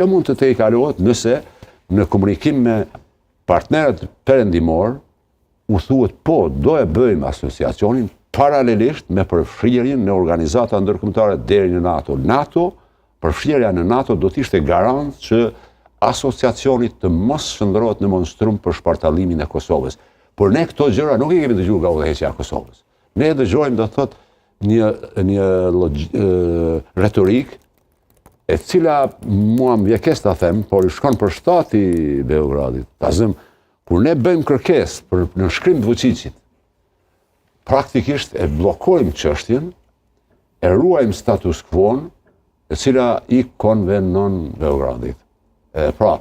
Kjo mund të tejkalohet nëse në komunikim me partnerët perëndimor u thuhet po, do e bëjmë asociacionin paralelisht me përfshirjen në organizata ndërkombëtare deri në NATO. NATO, përfshirja në NATO do të ishte garant që asociacioni të mos shndërrohet në monstrum për shpartallimin e Kosovës. Por ne këto gjëra nuk i kemi dëgjuar nga udhëheqja e Kosovës. Ne dëgjojmë do të thotë një një retorikë e cila mua më vjen keq ta them, por i shkon për shtati Beogradit. Ta zëm, kur ne bëjmë kërkesë për nënshkrim të Vučićit, praktikisht e bllokojmë çështjen, e ruajmë status quo-n, e cila i konvenon Beogradit. E, pra,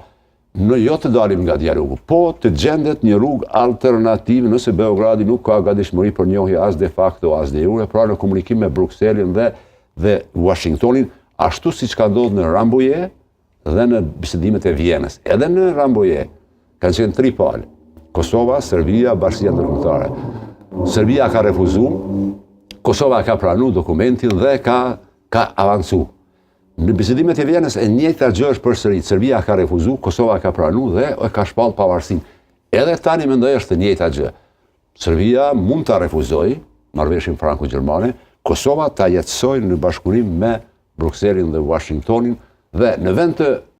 në jo të dalim nga dialogu, po të gjendet një rrugë alternative nëse Beogradi nuk ka gatishmëri për njohje as de facto, as de jure, pra në komunikim me Brukselin dhe, dhe Washingtonin, ashtu siç ka ndodhur në Rambuje dhe në bisedimet e Vjenës. Edhe në Rambuje kanë qenë tri palë, Kosova, Serbia, Bashkësia Ndërkombëtare. Serbia ka refuzu, Kosova ka pranu dokumentin dhe ka, ka avancu. Në bisedimet e Vjenës e njëjta gjë është përsërit. Serbia ka refuzu, Kosova ka pranu dhe e ka shpall pavarësinë. Edhe tani mendoj është e njëjta gjë. Serbia mund ta refuzojë marrëveshjen franko-gjermane, Kosova ta jetësojë në bashkëpunim me Brukselin dhe Washingtonin dhe në vend të.